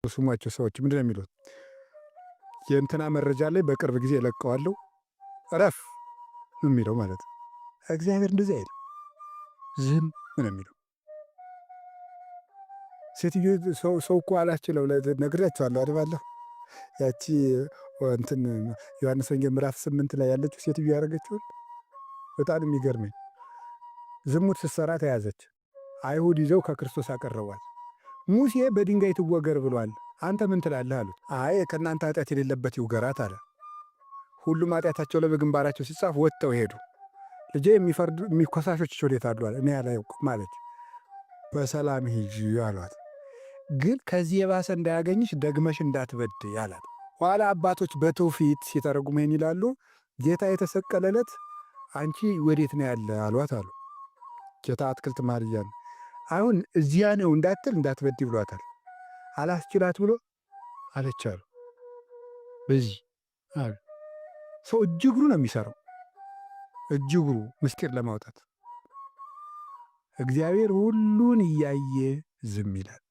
ስሟቸው ሰዎች ምንድን ነው የሚሉት? የእንትና መረጃ ላይ በቅርብ ጊዜ እለቀዋለሁ እረፍ የሚለው ማለት ነው። እግዚአብሔር እንደዚህ አይልም፣ ዝም ነው የሚለው። ሴትዮ ሰው እኮ አላስችለው ነግሬያቸዋለሁ አድባለሁ። ያቺ እንትን ዮሐንስ ወንጌል ምዕራፍ 8 ላይ ያለችው ሴትዮ ያደረገችውን በጣም የሚገርመኝ ዝሙት ስትሰራ ተያዘች። አይሁድ ይዘው ከክርስቶስ አቀረቧት። ሙሴ በድንጋይ ትወገር ብሏል፣ አንተ ምን ትላለህ አሉት። አይ ከእናንተ ኃጢአት የሌለበት ይውገራት አለ። ሁሉም ኃጢአታቸው ላይ በግንባራቸው ሲጻፍ ወጥተው ሄዱ። ልጄ የሚፈርዱ የሚኮሳሾች ወዴት አሉ አለ። እኔ አላውቅም አለች። በሰላም ሂጂ አሏት። ግን ከዚህ የባሰ እንዳያገኝሽ ደግመሽ እንዳትበድይ አላት። ኋላ አባቶች በትውፊት ሲተረጉሙ ይሄን ይላሉ። ጌታ የተሰቀለለት አንቺ ወዴት ነው ያለ አሏት አሉ። ጌታ አትክልት ማርያን አሁን እዚያ ነው እንዳትል እንዳትበድይ ብሏታል። አላስችላት ብሎ አለች አሉ። በዚህ አሉ ሰው እጅግሩ ነው የሚሰራው፣ እጅግሩ ምስጢር ለማውጣት እግዚአብሔር ሁሉን እያየ ዝም ይላል።